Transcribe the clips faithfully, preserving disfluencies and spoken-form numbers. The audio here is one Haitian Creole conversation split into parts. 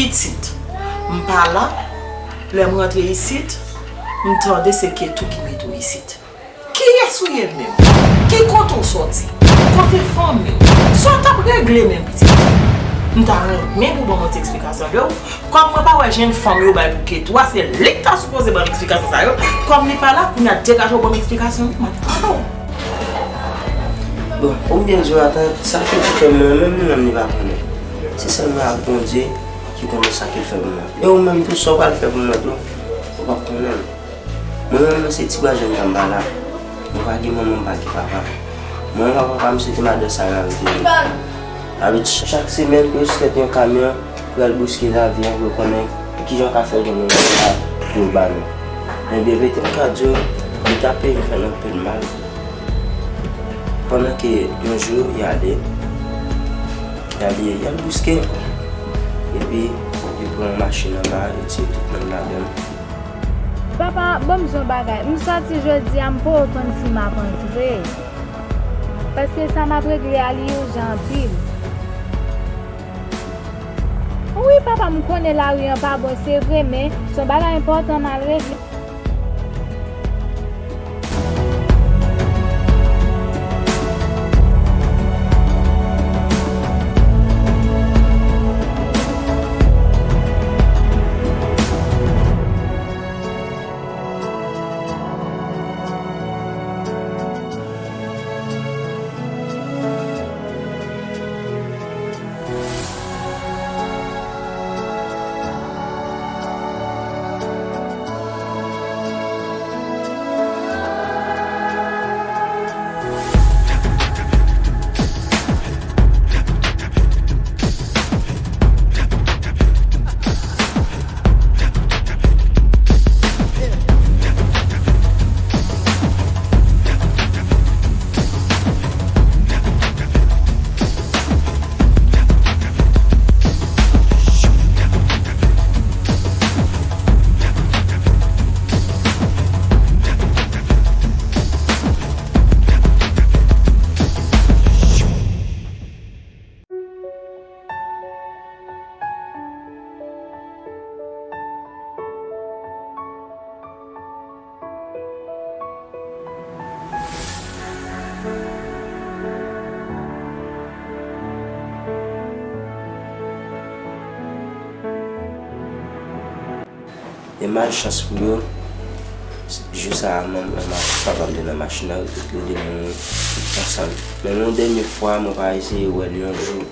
Isit. M pa la. Lè m rantre isit, m tande se Ketou ki mete w isit. Kiyès ou ye menm? Ki kote w sòti? Kote fanmi w? Sa w t ap regle menm, pitit? M ta renmen pou w ban m yon ti eksplikasyon de w. Kòm mwen pa wè jèn fanm yo bay pou Ketou a, se li k ta sipoze ban m eksplikasyon sa yo. Kòm li pa la, kounye a degaje w ban m eksplikasyon, m ap tande w. Bon, pou m byen di w, Natan, sa Ketou fè m nan, menm li menm li pa konnen. Se sèlman ak Bondye ki konnen sa ke l fè pou mwen. E ou menm tou, sa w pral fè pou mwen tou, ou p ap konnen l. Mwen menm, mwen se ti bwa jèn tan m pa la. Mwen pa gen manman, m pa gen papa. Mwen wè papa m, se te madan sa yo arete li. Sa vle di, chak semèn, yo sot yon kamyon pou al bouske lavi an, pou yo konnen kijan yo ka fè jwenn yon repa pou yo ba nou. Ebyen, pete m ka di w, li t ap fè m fè anpil mal. Pandan ke yon jou, y ale, y ale, y al bouske. Epi, yo pran yon machin anba, yo tiye tout moun ladan l. Papa, ban m di yon bagay. M sòti jodi a, m poko konn si m ap antre. Paske sa m ap regle a, li ijan anpil. Wi, papa, m konnen lari an pa bon, se vre, men se yon bagay enpòtan m al regle. E malchans pou yo, jou sa a, manman, papa m te nan machin nan, yo tout le de mouri ansanm. Men yon dènye fwa, mwen pa eseye wè l yon jou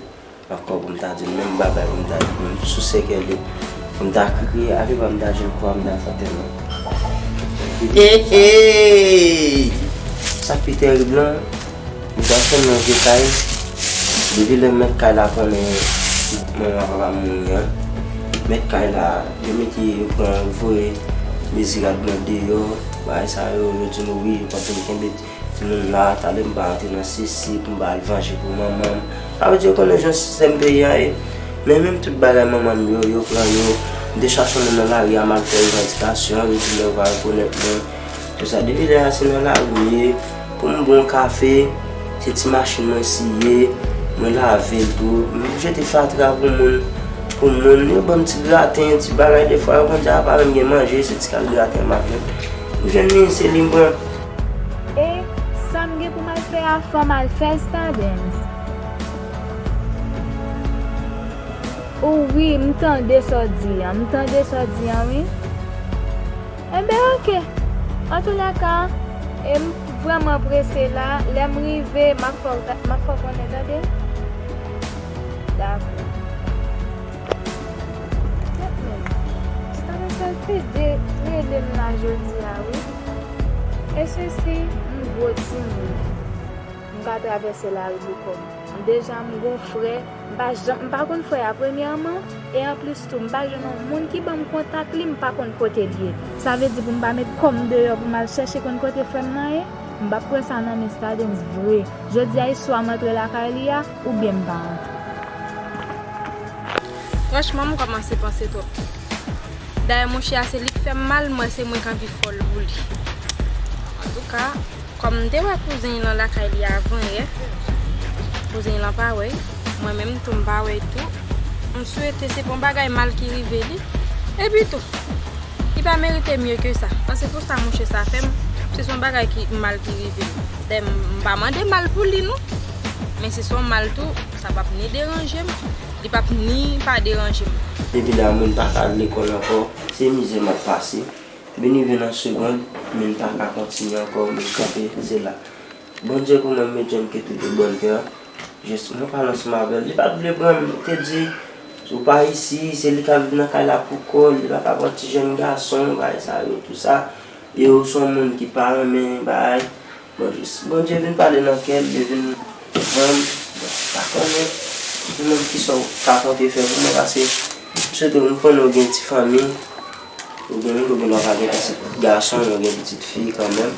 ankò pou m ta di l menm bagay, pou m ta di l menm sou sèkèl li, pou m ta kriye, avè pa m ta jwenn kwa, m ta fè tèlman. Hey, hey! Sa k pi tèrib lan, m ta fè nan vye kay. Depi lè mèt kay la konnen manman papa m mouri an, mèt kay la, yo mete, yo pran, yo voye Dezirad nan deyò, bagay sa yo, yo di m wi, yo pa t vin kenbe timoun la, talè m pa antre nan sesi pou m pa al vanje pou manman m. Sa vle di yo konnen jan sistèm peyi a ye. Men menm tout bagay manman m yo, yo pran yo. M te chache yon moun nan lari a, m al fè revandikasyon, yo di lè yo pa rekonèt mwen. Tout sa, depi lè a, se nan lari m ye. Pou m bwè yon kafe, se ti machin mwen siye, mwen lave l tou. M jete fatra pou moun, pou moun. Yo ban m ti graten, ti bagay, defwa, yo konn di a pa menm gen manje, se ti kal graten m ap jwenn. M jwenn li, se li m pran. E sa m gen pou m al fè a, fò m al fè Stardens. O wi, m tande sa w di an, m tande sa w di an, wi. Enben, oke. Antoulèka, e m vrèman prese la. Lè m rive, m ap fè w, m ap fè w konnen, tande? Dakò. Kèt men, Stardens te de rele m la jodi a, wi. E sesi, m gwo timoun. M ka travèse lari pou kò m. Deja, m gon frè. M pa janm, m pa konn frè a premyèman. E anplis tou, m pa jwenn yon moun ki ban m kontak li, m pa konn kote l ye. Sa vle di pou m pa met kò m deyò pou m al chèche konn kote frè m nan ye? M p ap pran sa nan men Stardens vre. Jodi a, e swa m antre lakay li a, oubyen m pa antre. Franchman, m kòmanse panse twòp. Dayè, monchè a, se li k fè m mal, m wè se mwen k anvi fè l pou li. Antouka, kòm m te wè kouzen l lan lakay li avan yè, kouzen l lan pa wè l, mwen menm tou m pa wè l tou. M swete se pa yon bagay mal ki rive li. Epi tou, li pa merite mye ke sa. Paske pou sa mouche sa fè m, se se yon bagay ki mal ki rive li. Dayè, m pa mande mal pou li non. Men se se yon mal tou, sa p ap ni deranje m, li p ap ni pa deranje m. Depi la, mwen pa ka al lekòl ankò. Se mizè m ap pase. Vin rive nan segonn, men m pa ka kontinye ankò, men kanpe, se la. Bondye pou mwen, m met John Ketou de bòn kè. Jis, mwen pale ansanm avè l. Li pa t vle pran m, li te di, ou pa isi, se li k ap viv nan kay la pou kò l, li pa ka pran ti jèn gason, bagay sa yo, tou sa. E ou se yon moun ki pa renmen bagay. Bon, jis, Bondye vin pale nan kè l, li vin pran m. Bon, m pa konnen, m pa konnen kisa w ka konte fè pou mwen, paske m swete, m konnen w gen ti fanmi, ou gen moun, ou gen dwa pa gen pitit gason, ou gen pitit fi kanmenm.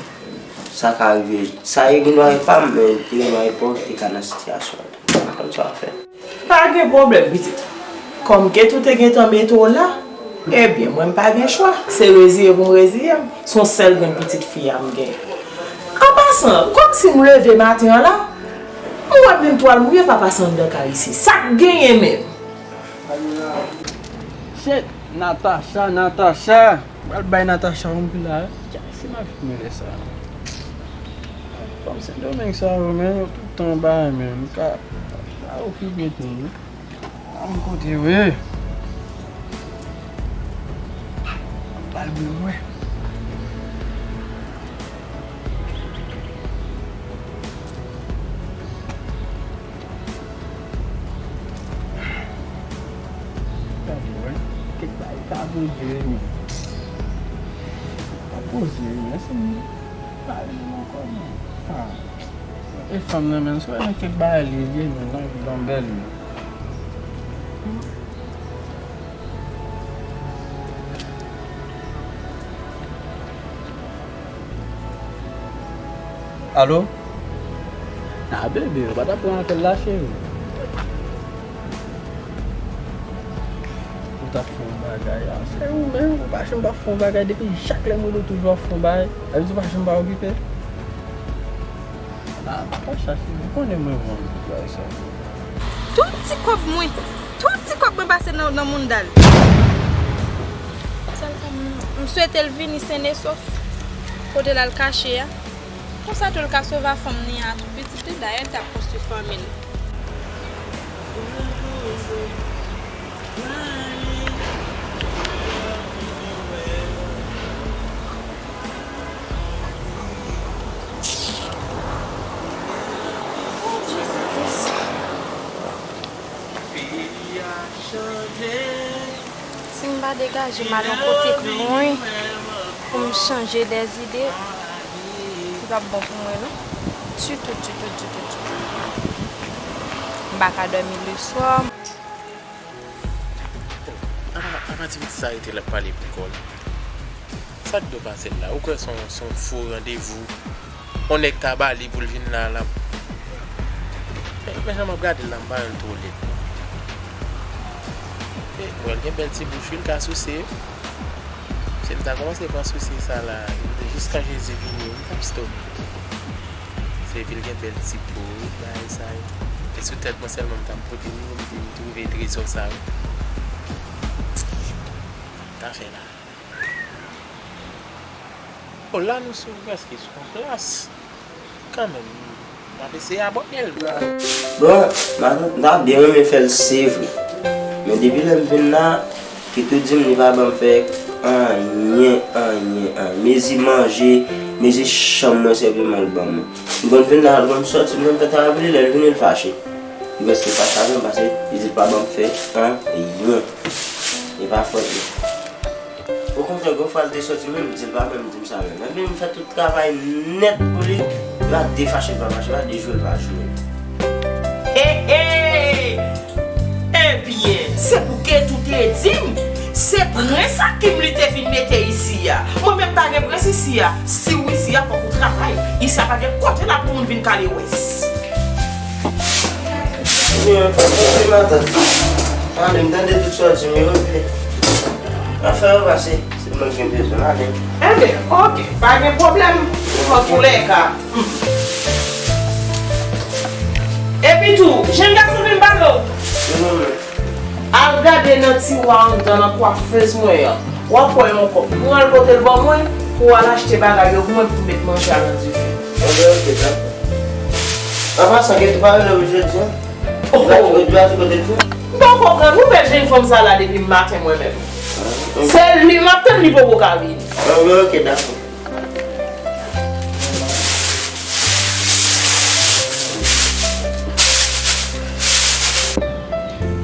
Sa ka rive, sa e gen dwa e pa m, men li gen dwa e pa w ki te ka nan sitiyasyon an tou. M pa konn sa w ap fè. Pa gen pwoblèm, pitit. Kòm Ketou te gentan mete w la, ebyen, mwen m pa gen chwa. Se reziye pou m reziye m. Se yon sèl grenn pitit fi a m gen. An pasan, kòmsi m leve maten an la, m wè menm twal mouye pa pase anndan kay isi. Sa k genyen menm? Shit, Natacha, Natacha! Pral bay Natacha yon pil la. Dja, si m ap mele sa. Fanm Sendomeng sa yo, men, yo tout tan bay, men, m ka, ka okipe tou, wi. Ann kote, wi. Pral byen, wi. Gade, wè. Kèk bagay ka poze, men. Ka poze, men. Se m pa renmen ankò, men. Ah. E fanm nan, men, se nan kèk bagay li ye, men, nan vi l bèl, men. Alo? Ah, bebe, ou pa ta pran apèl la, cheri. Ou t ap fè yon bagay a. Se ou menm, ou pa janm pa fè yon bagay. Depi chak lè m rele w toujou ap fè yon bagay. Sa vle di ou pa janm pa okipe? Ah, pa chache, ou konnen mwen vann tout bagay sa yo. Tout ti kòb mwen, tout ti kòb mwen pase nan, nan mounda l. Sèl fanm, m swete l vini sen e sof. Kote l al kache a. Konsa tou l ka sove fanm li a tou pitit li, dayè l t ap konstwi fanmi l. Si m pa degaje m al yon kote k lwen pou m chanje dèzide, li p ap bon pou mwen non. Ditou, ditou, ditou, ditou. M pa ka dòmi leswa. Apa, apa ti pitit sa rete l ap pale pou kò l? Sa k dwe pase l la? Ou kwè se yon, se yon fo randevou? Yon nèg ta ba li pou l vin la, l ap. Men, men jan m ap gade l la, m pa wè l twò lèd non. E, m wè l gen bèl ti bouch wi, l ka souse. Si m ta kòmanse pran souse sa la, jiska Jezi vini, m t ap stop. Se epi l gen bèl ti po wi, bagay sa yo. E sou tèt mwen sèlman m t ap pote li, m te twouve trezò sa yo. M ta fè la. O, la nou sou, prèske sou yon plas. Kanmenm, n ap eseye abòde l. Bon, matant, m ta byen renmen fè l, se vre. Men depi lè m vin la, Ketou di m li pa ban m fè anyen, anyen, anyen. Mezi manje, mezi chanm mwen sèlman l ban mwen. M konn vin la, l konn sòti, m konn fè travay pou li, lè l vini, l fache. Li prèske fache avè m paske li di l pa ban m fè anyen. E pa fòt li. Okontrè, gon fwa l te sòti menm, m di l pa menm, di m sa menm. Epi m fè tout travay nèt pou li, l pa defache l pa fache, l pa dejwe l pa jwe. He, he! Ebyen, se pou Ketou te di m, se prens Akim li te vin mete isi a. Mwen menm pa gen prens isi a. Si w isi a, fòk ou travay. Isi a pa gen kote la pou moun vin kale wès. Ebyen, fòk mwen di matant. Ale, m tande tout sa w di m yo, epi afè yo pase. Se mwen ki gen bezwen, ale. Enben, oke, pa gen pwoblèm. Antoulèka. Epi tou, jèn gason vin pale w. Vin non, men. Al gade nan tiwa anndan nan kwafez mwen an. W ap wè yon kòb. Pran l pote l ban mwen pou w al achte bagay yo pou mwen pou m met manje a nan dife. Anben, ok, dakò. An pasan, gen tou pa rele w jodi a? Oh! Ou pa di kote l fè? M pa konprann. Ou wè jan fanm sa la depi maten mwen menm. Se li m ap tann, li poko ka vini. Anben, ok, dakò.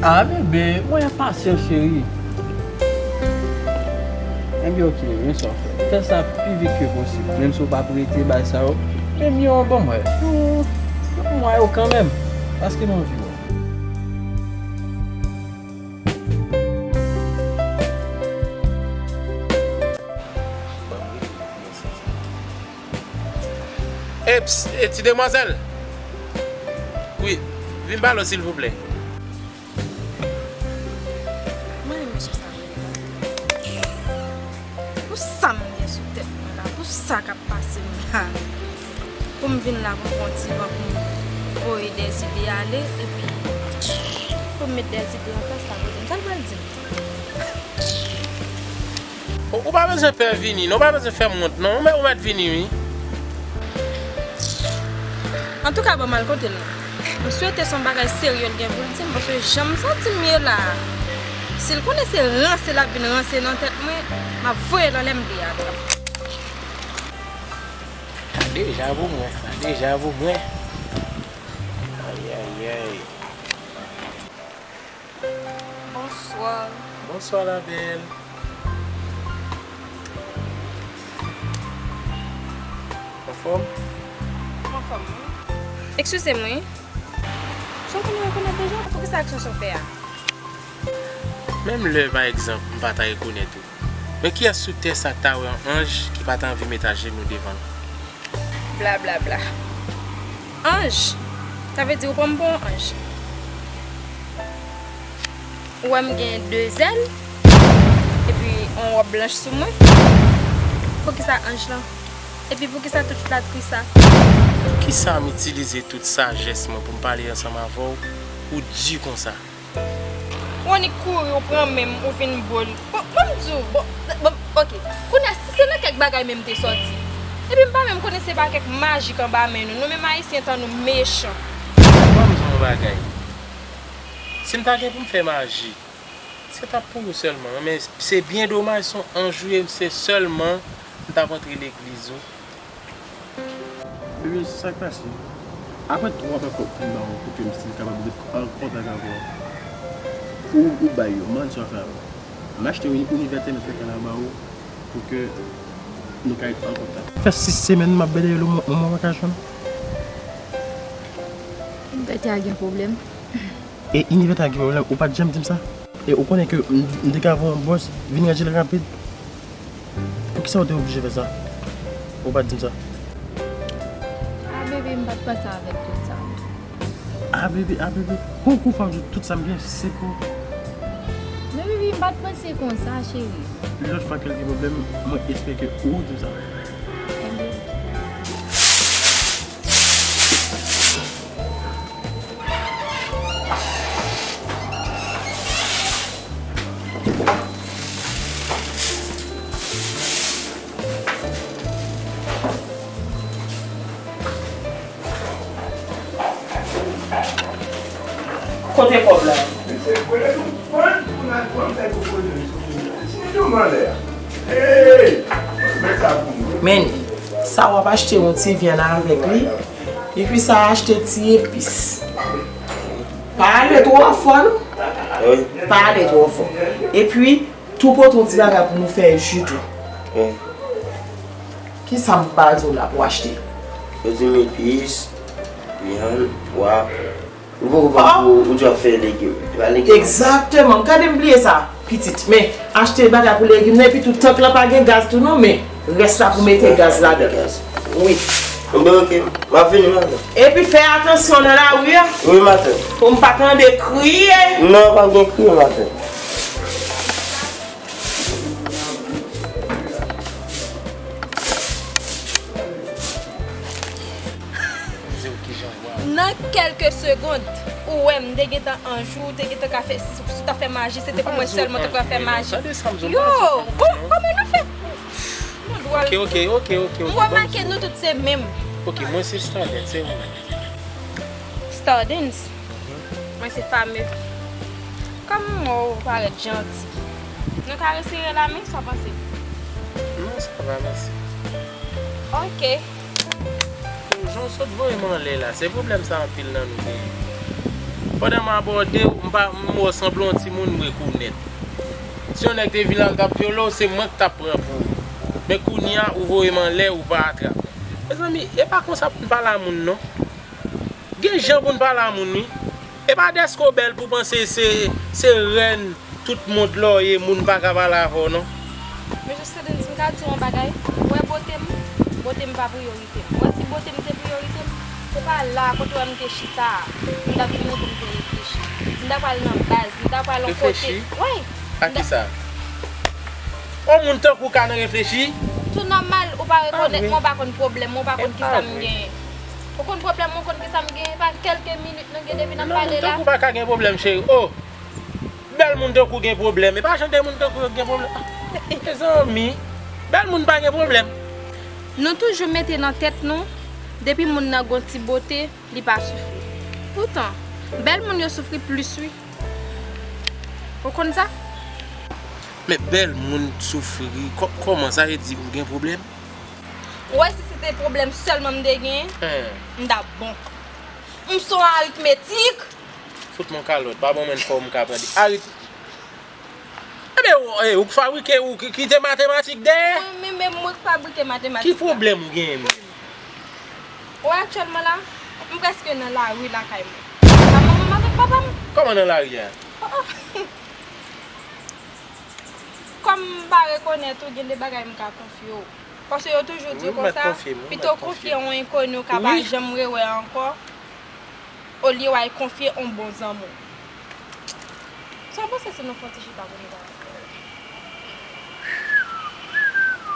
Ah, bebe, mwen enpasyans, cheri. Enben, ok, men sa w fè. Fè sa pi vit ke posib. Menm si w pa ap rete bay sa yo, men m yon, bon, mwen, yon, yon mwa yo kanmenm. Paske m anvi wè. Eps, e, ti demwazèl. Wi, vin pale w, silvouplè. Mwen menm, mesye sa rele la. Pou sa m gen sou tèt mwen la, pou sa k ap pase m la. Pou m vin la, pou m pran ti van, pou m voye dèzide ale, epi pou m met dèzide an plas la, kote m, sa l pral di m? Ou, ou pa bezwen pè vini, non, ou pa bezwen fè m wont, non. Ou mèt, ou mèt vini, wi. Antouka, ban m al kote l la. M swete se yon bagay serye l gen pou l di m, paske jan m santi m ye la a, si l konnen se ranse l ap vin ranse nan tèt mwen, m ap voye l anlè m deyatra. Sa deja pou mwen, sa deja pou mwen. Ayayay. Bonswa. Bonswa, la belle. Anfòm? Anfòm, wi. Eskize m, wi. Sa w konn rekonèt deja? Poukisa aksyon sa w fè a? Menm lè, pa egzanp, m pa ta rekonèt ou, men kiyès sou tè sa k ta wè yon anj ki pa ta anvi met ajenou devan l? Blablabla. Anj? Sa vle di ou pran m pou yon anj? Ou wè m gen de zèl? Epi yon wòb blanch sou mwen? Poukisa anj lan? Epi poukisa tout flatri sa? Poukisa m itilize tout sajès mwen pou m pale ansanm avè w, ou di konsa? Ou annik kouri, ou pran men m, ou vin bo l. Bon, ban m di w, bon, bon, ok. Kounye a, si se nan kèk bagay menm m te sòti. Epi m pa menm konnen se pa kèk majik anba men nou. Nou menm Ayisyen tan nou mechan. Ban m di w yon bagay. Si m ta gen pou m fè maji, se t ap pou ou sèlman. Men se byen domaj, se yon anj ou ye, se sèlman m t ap antre legliz ou. Bebe, sa k pase? Apre twa pa kòb fin ba ou pou ke m still kapab ret an kontak avè w. Ou, ou bay yo, m mande sa w fè avè l. M achte yon inivè tènèt fèk la ba ou pou ke nou ka ret an kontak. Fè sis semèn m ap bèdèye l, yon mwa pa ka jwenn. Bèdèye a gen pwoblèm. E inivè ta gen pwoblèm, ou pa t janm di m sa? E ou konnen ke m, m te ka voye yon bòs vin ranje l rapid? Poukisa ou te oblije fè sa? Ou pa t di m sa? A, bebe, m pa t panse avèk tout sa. A, bebe, a, bebe, pou kou fanm di tout sa m gen, se pou. Men, bebe, m pa t panse konsa, cheri. Lòt fwa ke l gen pwoblèm, mwen espere ke ou di m sa. Enben. Kote kòb la? Men, sa w ap achte yon ti vyann avèk li. Epi sa achte ti epis. Pa ale twò fò, non. Wi. Pa ale twò fò. Epi, tou pote yon ti bagay pou nou fè ji tou. Wi. Kisa m pa di w la pou achte? Yo di m epis, vyann, pwa. Ou poko pa pou ou di w ap fè legim. Se pa legim. Egzakteman. Gade m bliye sa. Pitit, men, achte bagay pou legim nan, epi tou tank lan pa gen gaz tou non, men rès la pou mete gaz ladan. Wi. Bon, ok, m ap vini ladan. Epi fè atansyon nan lari a. Wi, matant. Pou m pa tande kriye. Non, pa gen kriye, matant. Nan kèlke segond, ou wè m te gentan anjou, ou te gentan ka fè si, ta fè maji, se te pou mwen sèlman te pral fè maji. Yo, kòman nou fè? Nou dwòl. Ok, ok, ok, ok, ok. M remake nou tout se menm. Ok, mwen se Stardens, se ou menm? Stardens? Mwen se Fame. Kòm m wè w parèt janti, nou ka resere la men, sa w panse? Non, sa va, mèsi. Ok. Jan w sot voye m anlè la, se pwoblèm sa anpil nan nou genyen. Pandan m abòde w, m pa, m wè w sanble yon timoun m rekonèt. Si yon nèg te vin la, l t ap vyole w, se mwen k t ap pran pou ou. Men kounye a, ou voye m anlè, ou pa atrap. Mezanmi, e pa konsa pou n pale a moun, non. Gen jan pou n pale a moun, wi. E pa dèske w bèl pou w panse se, se rèn tout mond la w ye, moun pa ka pale avè w, non. Mesye Stardens, m ka di w yon bagay. Ou wè bote m, bote m pa priyorite m. Ou wè si bote m te priyorite m, se pa la kote w wè m te chita a, m t ap vini pou m te reflechi. M ta pral nan baz, m ta pral yon kote. Reflechi? Wi. A kisa? Yon moun tankou w ka nan reflechi? Tou nòmal, ou pa rekonèt mwen, ou pa konn pwoblèm mwen, ou pa konn kisa m genyen. Ou konn pwoblèm mwen, ou konn kisa m genyen, pa kèlke minit nou gen depi n ap pale la. Non, moun tankou w pa ka gen pwoblèm, cheri. Oh! Bèl moun tankou w gen pwoblèm. E pa jan de moun tankou yo gen pwoblèm. Ah, mezanmi, bèl moun pa gen pwoblèm. Nou toujou mete nan tèt nou, depi moun nan gon ti bote, li pa soufri. Poutan, bèl moun yo soufri plis, wi. Ou konn sa? Men bèl moun soufri, kò-, kòman sa vle di ou gen pwoblèm? Ou wè si se te pwoblèm sèlman m te genyen, m t ap bon. M se yon aritmetik. Fout mwen kalòt, pa ban mwen fò m ka pran de arit-, Ebyen, ou, e, ou k fabrike, ou ki kite matematik dèyè? Mwen, mwen menm, mwen k fabrike matematik la. Ki pwoblèm ou genyen menm? Ou wè aktyèlman la, m prèske nan lari lakay mwen. Sa manman m avèk papa m. Kòman nan lari a? Oh, oh. Kòm m pa rekonèt ou, gen de bagay m ka konfye w. Paske yo toujou di konsa, pito konfye yon enkoni ou ka pa janm rewè ankò, olye w al konfye yon bon zanmi w. Sa w panse si nou fè yon ti chita pou nou pale?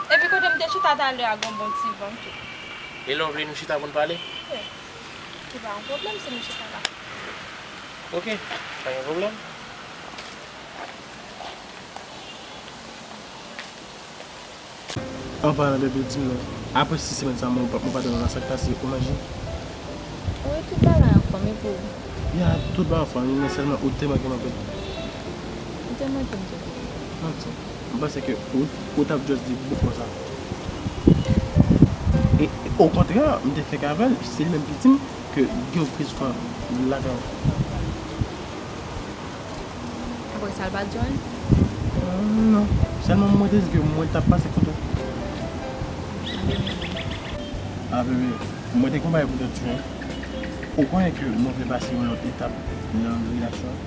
Epi kote m te chita talè a, gen yon bon ti van tou. E lè w vle nou chita pou n pale? Wi. Li pa yon pwoblèm si nou chita la. Ok, pa gen pwoblèm. An palan de bilding nan, apre sis semèn sa, mwen pa, mwen pa te nan sa k pase, ou manje? Wi, tout bagay anfòm, e pou ou? Ya, tout bagay anfòm, men sèlman ou te manke m anpil. Ou te manke m tou? Manti. M panse ke ou, ou t ap just di bouch konsa. E, okontrè, m te fèk avè l, se li menm ki di m ke gen yon prizon lakay ou. Apre sa, l pa t di anyen? Non. Sèlman mwen te di ke mwen t ap pase kote w. A bebe. A bebe, mwen te gen yon bagay pou te di w. Ou konnen ke mwen vle pase yon lòt etap nan relasyon an?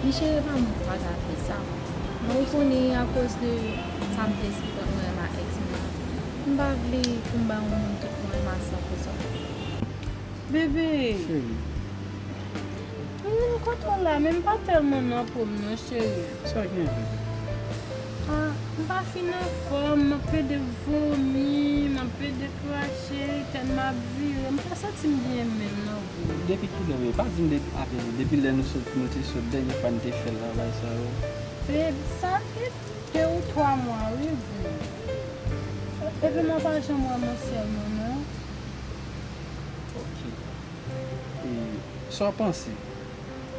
Men cheri, e pa mwen ki pa ta vle sa. Men ou konnen, akoz de sa m te esplike w, mwen renmen a ex mwen. M pa vle pou m bay yon moun tout mwen renmen a san pou san. Bebe. Cheri. Hmm, kote w la? Men m pa tèlman nan po m non, cheri. Sa gen, bebe? Ah, m pa fin anfòm, m ap plede vomi, m ap plede krache, tèt m ap vire. M pa santi m byen menm non, bro. Depi kilè, bebe? Pa di m depi, a, bebe, depi lè nou sot, nou te sot, dènye fwa n te fè l la, bagay sa yo. Bebe, sa gen de ou twa mwa, wi, bro. Epi mwen pa janm wè Monsyèl non, non. Ok. E sa w panse?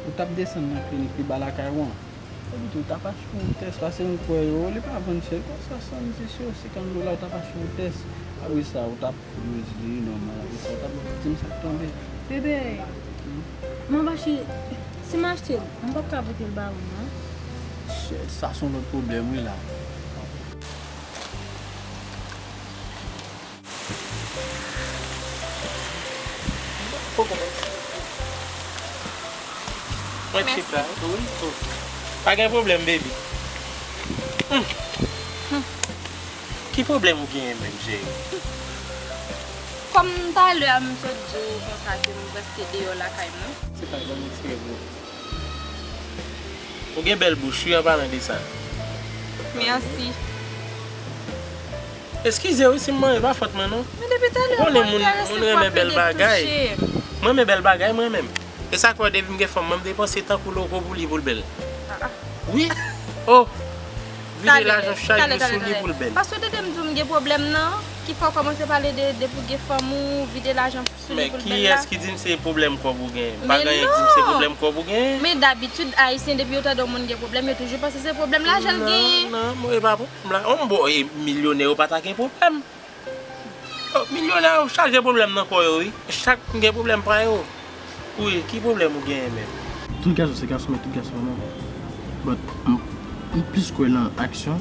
Ou t ap desann nan klinik pi ba lakay ou an? Epi tou, w t ap achte yon tès, paske m kwè yo, li pa vann chè, konsa, san dis yo, senkant dola, w t ap achte yon tès. Apre sa, ou t ap mezire nòmal, apre sa, w t ap di m sa k tonbe. Bebe, hmm? M ap achte, si m achte l, m p ap ka pote l ba ou, non? Shit, sa se yon lòt pwoblèm, wi, la. Mwen chita wi. Pa gen pwoblèm, baby. Hmm. Ki pwoblèm ou genyen menm, cheri? Kòm talè a m sot di w konsa ke m prèske deyò lakay mwen. Se pa granmoun, se vre. Ou gen bèl bouch wi, an palan de sa. Mèsi. Eskize wi si m manje, pa fòt mwen non. Men depi talè a, ou konnen moun, moun renmen bèl bagay. Mwen renmen bèl bagay, mwen menm. E sa k fè depi m gen fanm, mwen m depanse tankou loko pou li pou l bèl. Wi. Oh. Vide lajan chak jou sou li pou l bèl. Paske w te di m di w m gen pwoblèm nan, ki fè w kòmanse pale de depi w gen fanm ou vide lajan sou li pou l bèl la. Men kiyès ki di m se pwoblèm kòb ou genyen? Pa gen anyen ki di m se pwoblèm kòb ou genyen. Men dabitid, Ayisyen, depi yo tande yon moun gen pwoblèm, yo toujou panse se pwoblèm lajan l genyen. Non, non, e pa pwoblèm la. Yon bon, e milyonè yo pa ta gen pwoblèm. Oh, milyonè yo chaje pwoblèm nan kò yo, wi. Chak moun gen pwoblèm pa yo. Wi, ki pwoblèm ou genyen menm? Tout gason se gason, men tout gason pa manman. But, m, m plis kwè nan aksyon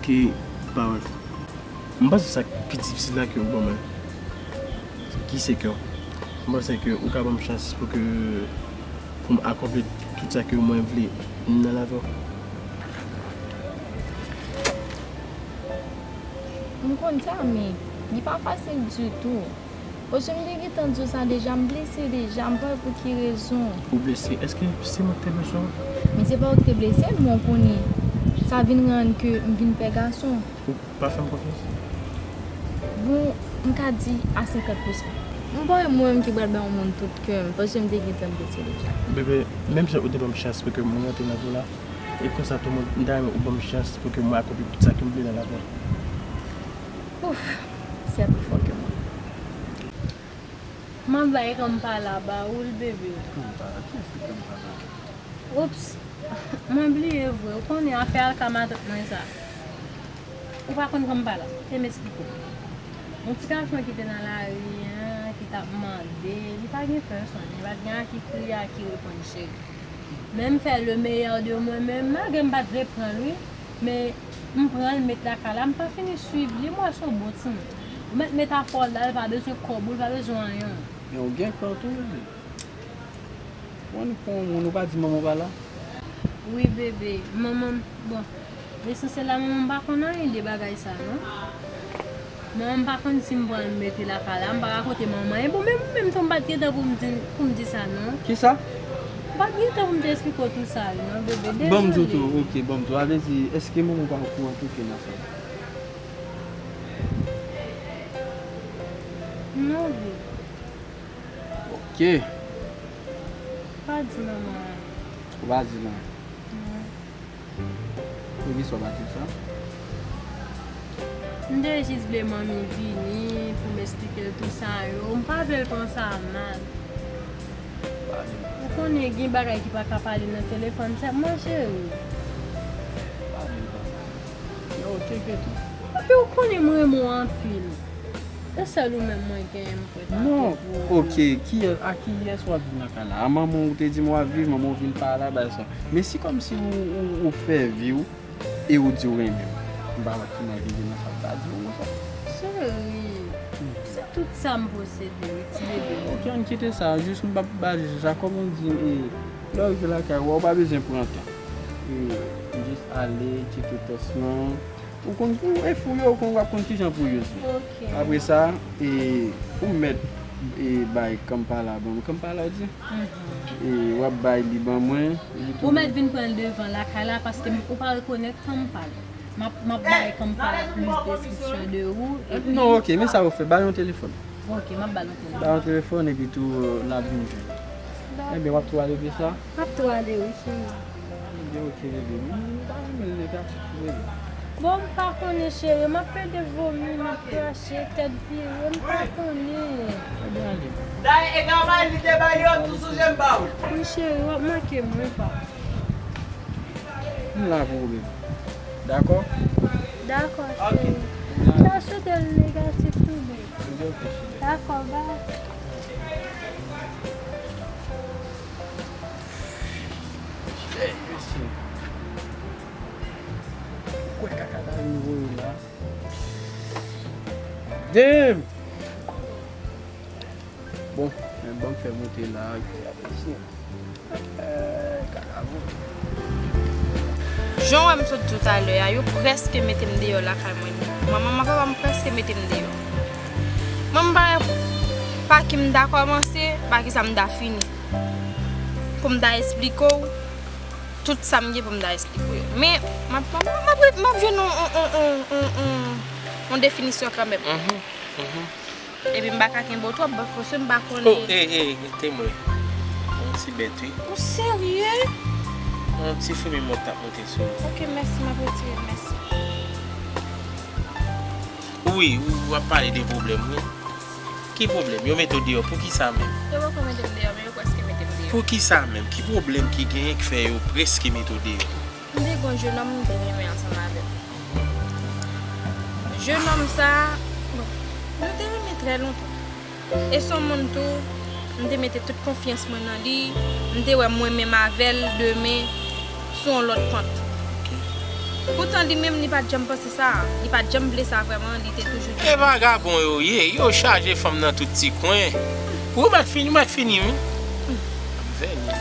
ke pawòl. M panse sa k pi difisil la ke ou ban mwen, ki se kè w. M panse ke ou ka ban m chans pou ke, pou m akonpli tout sa ke mwen vle nan lavi w. M konn sa, men li pa fasil ditou. Paske m te gentan di w sa deja, m blese deja, m pa wè pou ki rezon. Ou blese? Èske se mwen ki te blese w? Men se pa ou ki te blese m, men w konnen, sa vin rann ke m vin pè gason. Ou pa fè m konfyans? Bon, m ka di a senkant pousan. M pa wè mwen menm ki pral bay yon moun tout kè m, paske m te gentan blese deja. Bebe, menm jan ou te ban m chans pou ke mwen rantre nan vi w la, e konsa tou, mwen, m ta renmen ou ban m chans pou ke mwen akonpli tout sa ke m vle nan lavi. Ouf, sè pi fò ke mwen. M ap bay kanm pa la ba ou l, bebe. Kanm pa la? Kiyès ki kanm pa la? Oups, mwen bliye vre. Ou konnen afè al ka matant mwen sa. Ou pa konn kanm pa la? Kite m esplike w. Yon ti gason ki te nan lari an, ki t ap mande, li pa gen pèsonn, li pa t gen a ki kriye, a ki reponn cheri. Men m fè le meilleur de mwen menm, malgre m pa t vle pran l, wi. Men m pran l, met lakay la, m pa fini swiv li, m wè se yon bon timoun. Ou mèt met afè w la, l pa bezwen kòb ou, l pa bezwen anyen w. Men ou gen kè w tou, bebe. Ou annik pran yon moun, ou pa di manman w pa la? Wi, bebe, manman m, bon, lesansyèl la, manman m pa konn anyen de bagay sa, non. Manman m pa konn si m pran l mete lakay la, m pa rakonte manman anyen. Bon, menm ou menm tou, m pa t gen tan pou m di, pou m di sa, non. Kisa? M pa t gen tan pou m te esplike w tout sa, non, bebe, dezole. Ban m di w tou, oke, ban m di w. A vle di, èske manman w pa okouran tou ke n ap fè? Non, bebe. Oke. Pa di manman anyen. Ou pa di l anyen? Non. Poukisa w pa di l sa? M te jis vle manmi vini pou m esplike l tout sa yo. M pa vle l pran sa mal. Ou konnen gen bagay ki pa ka pale nan telefòn sèlman, cheri. Yo, tcheke tou. Epi ou konnen m renmen w anpil. Se sèl ou menm mwen genyen m kwè. Non, oke, kiyès, a kiyès w ap viv nan kay la? A manman w te di m w ap viv, manman w vin pa la, bagay sa. Men si kòmsi ou, ou, ou fè vi w e ou di w renmen m. M pa wè ki mal ki gen nan sa w ta di w konsa. Cheri, se tout sa m posede, wi, ti bebe. Oke, ann kite sa, jis m p ap baze sou sa. Kòm ou di, e, lè w rive lakay ou, ou pa bezwen pran tan. E, jis ale, tcheke tès lan. Ou konn, ou e fouye, ou konn, w ap konn kijan pou yo ye. Oke. Apre sa, e, ou mèt, e, bay kanm pa la ban mwen. Kanm pa la, ou di? Mhm. E, w ap bay li ban mwen. Ou mèt vin pran l devan lakay la, paske m, ou pa rekonèt kanm pa l. M ap, m ap bay kanm pa la plis deskripsyon de ou, epi... Non, oke, men sa ou fè, ba l yon telefòn. Oke, m ap ba l yon telefòn. Ba l yon telefòn, epi tou, n ap vin jwenn. Dakò. Ebyen, w ap tou ale vre sa? M ap tou ale, wi, cheri. Ebyen, oke, bebe. M pa renmen l negatif, bebe. Bon, m pa konnen, cheri. M ap plede vomi, m ap krache, tèt vire, m pa konnen. Ebyen, ale. Dayè, e gama li te ba li, yo tou sonje m ba ou. Wi, cheri, w ap manke m, wi, pa. M la pou ou, bebe. Dakò? Dakò, cheri. M ta swete l negatif tou, bebe. Dakò, bye. Cheri, mesye. Ou kwè kaka ta vin voye la? Damn! Bon, men ban m fè moute la, epi apre si. Eh, kaka voye. Jan w wè m sot di w talè a, yo prèske mete m deyò lakay mwen. Manman m ak papa m prèske mete m deyò. Mwen m pa, pa ki m ta kòmanse, pa ki sa m ta fini. Pou m ta esplike w tout sa m gen pou m ta esplike w yo. Men, m ap, m ap, m ap, m ap jwenn yon, yon, yon definisyon kanmenm. Mhm, mhm. Epi m pa ka kenbe w twòp, paske m pa konnen. Oh, e, e, e, temwen. Yon ti bèt, wi. Ou serye? Yon ti fimi mòt t ap monte sou li. Ok, mèsi, m ap retire l, mèsi. Wi, ou, w ap pale de pwoblèm, wi. Ki pwoblèm? Yo mete w deyò. Poukisa menm? Yo poko mete m deyò, men yo prèske mete m deyò. Poukisa menm? Ki pwoblèm ki genyen ki fè yo prèske mete w deyò? M te gen yon jenòm m te renmen ansanm avè l. Jenòm sa a, bon, nou te renmen trè lontan. E se yon moun tou, m te mete tout konfyans mwen nan li, m te wè mwen menm avè l demen sou yon lòt pant. Poutan li menm li pa t janm panse sa, li pa t janm vle sa vrèman, li te toujou di. E vagabon yo ye, yo chaje fanm nan tout ti kwen. Ou mèt fini, ou mèt fini, wi. Vèni.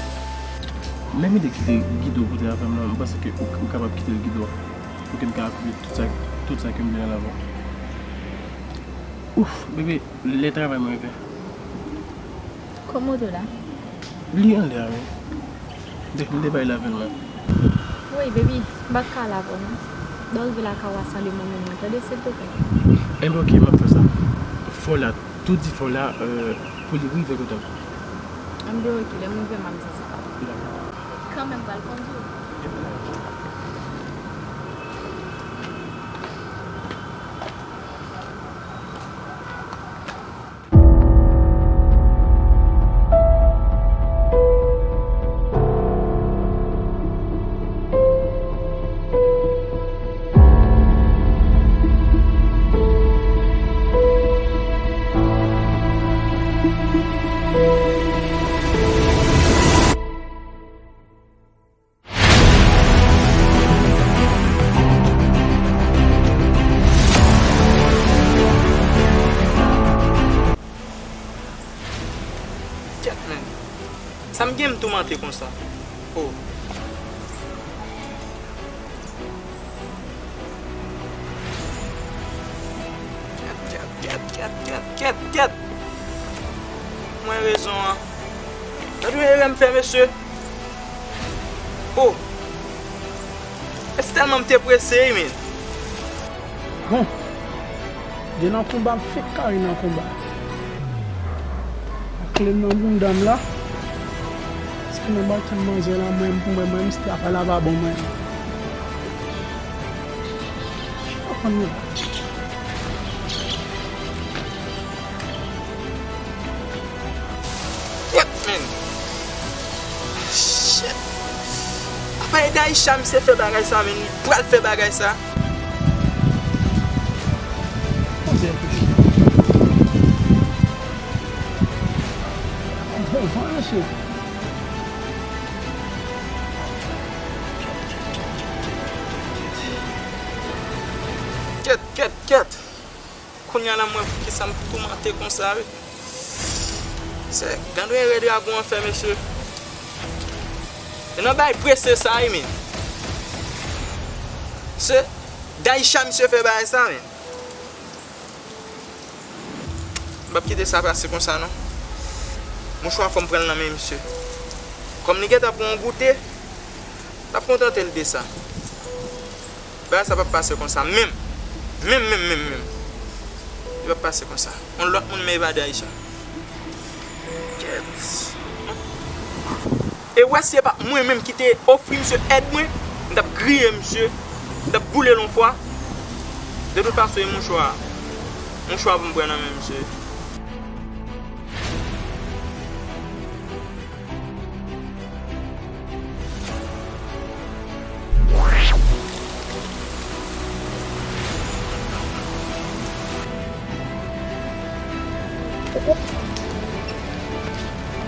Menm ide kite Guido kote avè m nan, m panse ke ou, ou kapab kite l Guido. Pou ke m ka akonpli tout sa, tout sa ke m vle nan lavi. Ouf, bebe, lè travay mwen rive. Kòman w te la? Li anlè a, wi. Depi m te bay l avè l la. Woy, baby, m pa t ka la avè w non. Lè w rive lakay ou a, salye manmi mwen, tande, silvouplè. Enben, ok, m ap fè sa. Fò w la, tou di fò w la, euh, pou li rive kote m. Enben, ok, lè m rive, m ap di sa. Dakò. Kanmenm, m pral kondui w. Kèt, men. Sa m gen m toumante konsa? Oh. Kèt, kèt, kèt, kèt, kèt, kèt, kèt. Mwen rezon an. Gad yon erè m fè, mesye. Oh! E se tèlman m te prese, wi, men. Bon. Gen nan konba, m fenk kare nan konba. Ak kle m nan bounda m la. Se nan batay manzè la, mwen, mwen, mwen, m strap a la pa bon mwen. Chita konn yo. What, man? Shit. Apa e Daisha misye fè bagay sa, men li pral fè bagay sa. Poze yon kou chita. Bon van, mesye. Kèt, kèt, kèt. Kounye a la, mwen, poukisa m toumante konsa, wi. Se gad yon erè dragon an fè, mesye. E nan bay prese sa, wi, men. Se Daisha misye fè bagay sa, men. M p ap kite sa pase konsa, non. Mouchwa, fò m pran l nan men misye. Kòm li gentan pran yon goute, l ap kontante l de sa. Bagay sa p ap pase konsa menm. Menm, menm, menm, menm. Li p ap pase konsa. Yon lòt moun men evade Aisha. Kèt. E w wè si se pa mwen menm ki te ofri misye èd mwen, m t ap griye misye, m t ap boule l yon fwa. De tout fason, e mouchwa a. Mouchwa pou m pran nan men misye.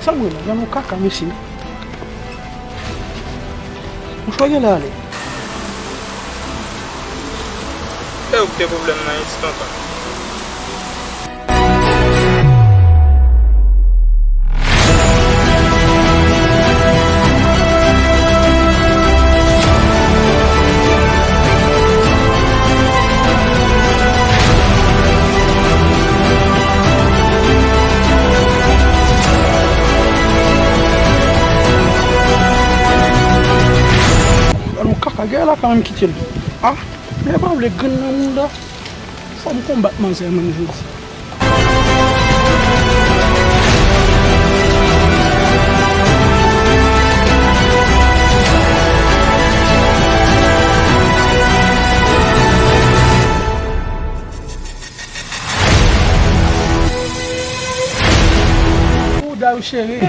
Sa m wè la, gade yon kaka, mesye. Mouchwa genlè ale. E ou ki te pwoblèm nan, yon ti tonton. Alon kaka, gade la kanmenm kite l. Ah, lè pa vle grenn nan mouda. Fò m konbat manzè mwen jodi. Cheri.